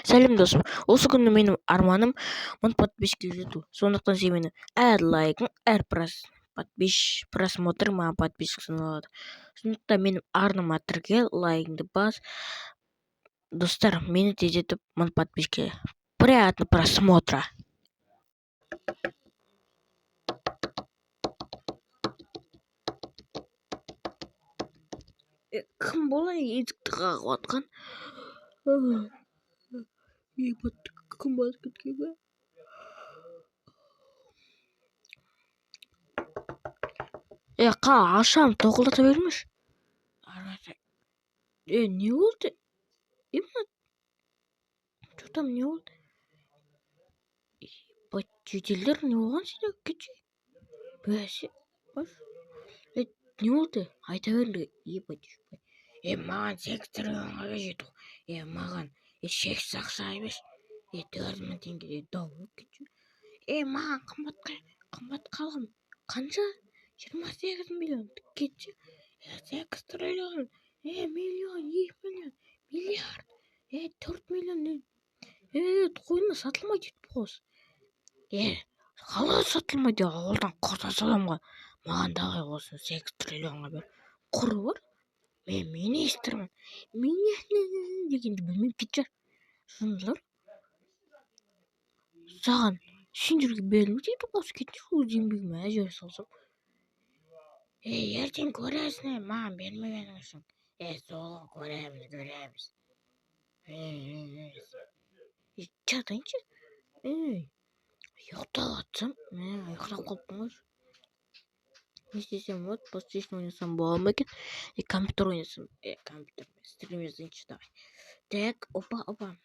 Сәлем, досым! Осы күні менің арманым 1000 подписчикке жету. Сондықтан сен менің әр лайкың, әр просмотр маған подписчик саналады. Сондықтан менің арнама тіркел, лайкыңды бас. Достар, мені тездетіп 1000 подписчикке. Приятного просмотра! Кім бұл есікті қағып жатқан? Ебать, кім басып кеткен бе? Е, ашам, тоқылдата бермеші. Е, не болды? Е, мына че там, не болды? Ебать, жителдер, не болған сендер? Кетші, бәсе. Е, не болды, айта беріңдер. Ебать, е, маған 8 триллионға жету. Е, маған, е, шексіз ақша емес. Е, 4000 теңге дау. Кетші. Е, маған қымбатқа, қымбатқа алғым. Қанша? 28 миллион. Кетші. Е, 8 триллион. Е, миллион, 2 миллион, миллиард. Е, 4 миллион. Е, қойма, сатылмайды өйтіп қос. Е, қалай сатылмайды? Ауылдан құрдас адамға. Маған давай осы 8 триллионға бер. Құры бар, мен министрмін. Дегенді білмеймін. Кетші, жындылар. Саған, сендерге берілмейді өйтіп қос. Кетші, өз еңбегіме әжере салсам. Е, ертең көресің, е, маған бермегенің үшін. Е, сол, көреміз, көреміз. Жатайыншы. Ей, ұйықтап жатсам, мә, ұйықтап қалыппын ғой. Не істесем болады? PlayStation ойнасам бола ма екен? Е, компьютер ойнасам. Е, компьютер стрим жазайыншы, давай. Так, опа, опа.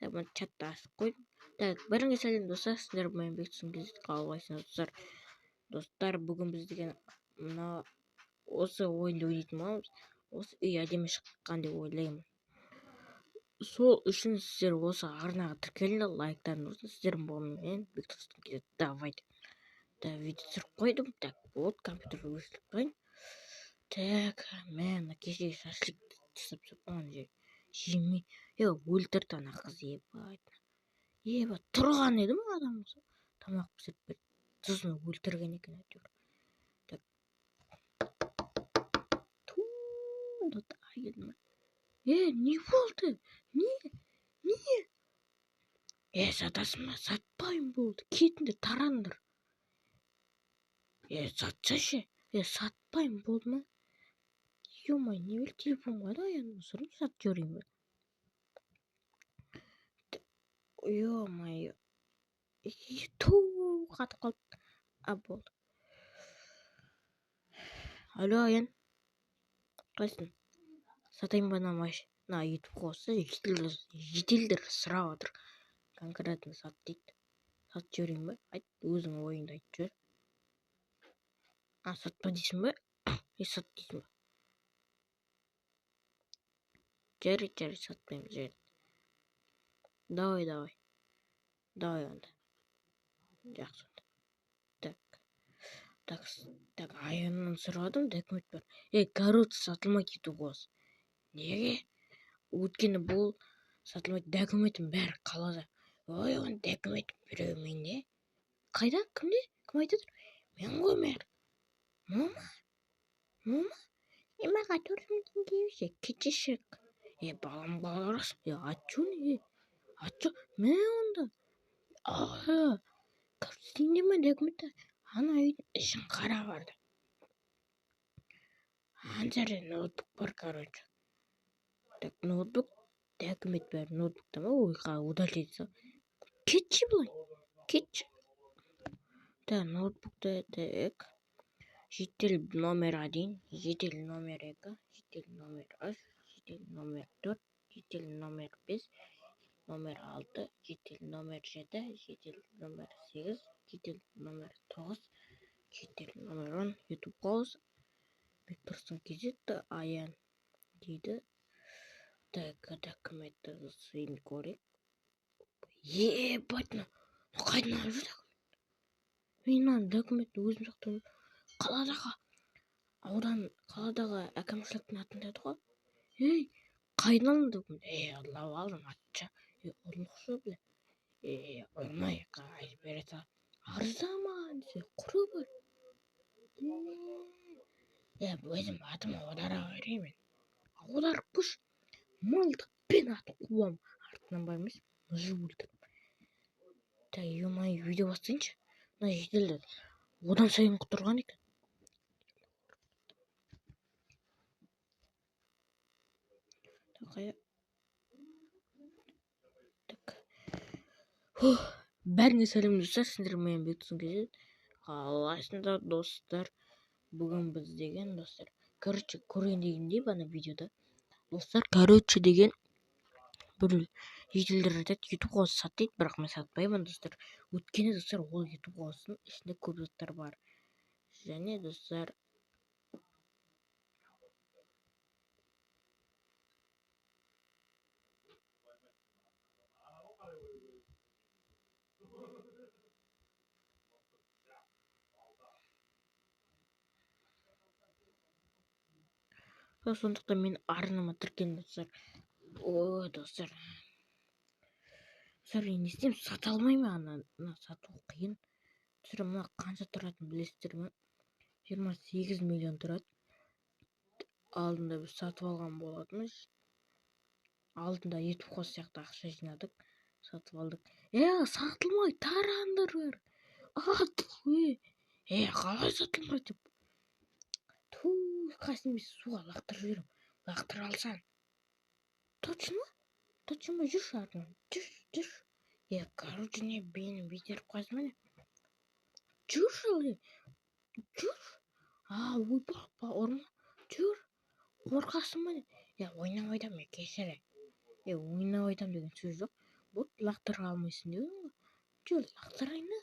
Так, мына чатты ашып қойдым. Так, бәріңе сәлем, достар! Сіздер менен Бектұрсын Кезет. Қалайсыңдар, достар? Достар, бүгін біз деген мына осы ойынды ойнайтын боламыз. Осы үй әдемі шыққан деп ойлаймын. Сол үшін сіздер осы арнаға тіркеліңдер, лайктарыңды басыңдар. Сіздер мен Бектұрсын Кезет. Давайте. Так, видео түсіріп қойдым. Так, болды, компьютерді өшіріп қояйын. Так, мә, мына кешегі шашлык тастап, оны жемей, е, өлтірді ана қыз. Ебать, ебать, тұрған еді ма адам, тамақ пісіріп берді, сосын өлтірген екен әйтеуір. Так, ту, е, не болды? Не, не? Е, сатасың ба? Сатпаймын, болды, кетіңдер, тараңдар. Е, сатсайшы. Е, сатпаймын, болды ма? Ё-моё, не бер, телефон қайда? Енді сұрайын, сатып жіберейін ба? Ё-моё, ту, қатып қалды. А, болды. Алло, Аян, қалайсың? Сатайын ба мына машина? Өйтіп қосса, жителдер сұрап жатыр, конкретно сат дейді. Сатып жіберейін ба? Айт, өзің ойыңды айтып жібер. А, сатпа дейсің ба? Е, сат дейсің ба? Жарайды, жарайды, сатпаймын, жарайды. Давай, давай, давай онда. Жақсы онда. Так, так, так, Аяннан сұрадым, документ бар. Е, короче, сатылмайды өйтіп осы. Неге? Өйткені бұл сатылмайды, документім бәрі қалада. Ой, оның документім біреу менде. Қайда? Кімде? Кім айтып отыр? Мен ғой, мэр. Мама, мама. Е, маған 4000 теңге берші. Кетші, шық. Е, балам, қалай ұрасың? Е, а чё? Е, а чё? Мә онда. Короче, сенде ма документ? Ана үйдің ішін қара барды. Ана жерде ноутбук бар, короче. Так, ноутбук, документ бәрі ноутбукта ма? Ой, удалить ете. Кетші былай, кетші. Так, ноутбукта. Так, житель номер 1, житель номер 2, житель номер 3, житель номер 4, житель номер 5, номер 6, житель номер 7, житель номер 8, житель номер 9, житель номер 10. Ютуб қос Бектұрсын Кезет, Аян дейді. Так, документті көрейік. Ебать, мына қайдан алып жүр документ? Мен мына документті өзім сақтап, қаладағы аудан, қаладағы әкімшіліктің атында еді ғой. Ей, қайдан алдың документ? Ей, ұрлап алдым, атша. Ей, Ұрлықшы, бля. Е, ұрмай, қай бере сал. Арзан десе, құры бар. Е, өзім атыма аудара берейін мен. Аударып көрші. Мылтықпен атып қуамын. Артынан бармайсың, мыжып өлтіріп. Так, ё-моё, видео бастайыншы. Мына жеделдер одан сайын құтырған екен. Так, бәріңе сәлем, достар, сіздер менен Бектұрсын KZ. Қалайсыңдар, достар? Бүгін біз деген, достар, короче, көрген дегендей ана видеода, достар, короче, деген бір жительдер айтады, ютуб сат дейді, бірақ мен сатпаймын, достар. Өйткені, достар, ол ютуб қосының ішінде көп заттар бар. Және, достар, сондықтан мен арнама тіркеліңдер, достар. Ой, достар, достар, не істеймін, сата алмаймын ана, мына сату қиын. Достар, мына қанша тұратынын білесіздер ме? 28 миллион тұрады. Алдында біз сатып алған болатынбыз. Алдында ютуб қос сияқты ақша жинадық, сатып алдық. Е, сатылмай, тарандар бәрі. Е, қалай сатылмайды деп. Ту, қасым суға лақтырып жіберемін. Лақтыра алсаң. Точно? Точно ма? Жүрші артынан. Жүр, жүр. Е, короче, не, мені бүйтіп қойсың ба не? Жүрші, ей. Жүр. А, ойбай, ұрма. Жүр. Қорқасың ба не? Е, ойнап айтамын, е, кешір. Е, ойнап айтамын деген сөз жоқ. Вот, лақтыра алмайсың деген ғой. Жүр, лақтырайын да.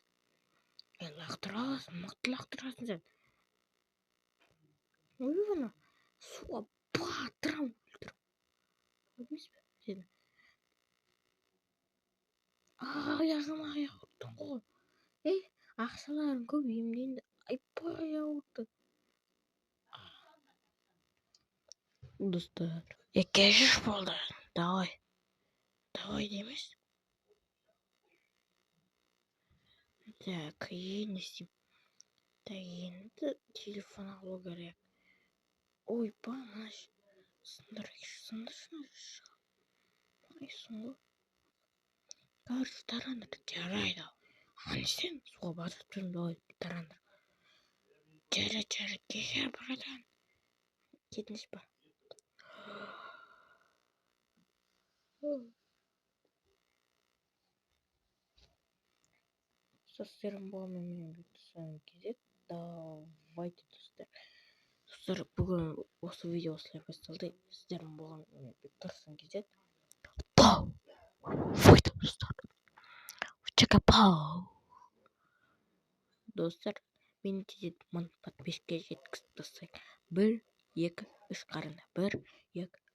Е, лақтыра аласың, мықты лақтырасың сен. Ойбай, ана суға батырамын, өлтіріп. Көрдіңіз бе сені? Аяғым, аяқ ұрдың ғой. Ей, ақшаларың көп, емдейін. Айбай, ауырды. Достар, е, кешір болды. Давай. Давай дейміз. Так, не істеймін? Так, енді телефон алу керек. Ойбай, мына сындырайыншы, сындыршы. Айсың ғой. Короче, тарандар, жарайды. А не істеймін? Суға батырып тұрмын, давай, тарандар. Жарайды, жарайды, кешір, братан. Кетіңізші ба. Сіздердің болғанмен мен Бектұрсын KZ. Давайте, достар. Достар, бүгін осы видео осылай басталды. Сіздердің болғанмен мен Бектұрсын KZ. Давайте, достар. Чакапау. Достар, мені тездетіп 1000 подписчикке жеткізіп тастайық. 1, 2, 3, қараңдар. 1, 2,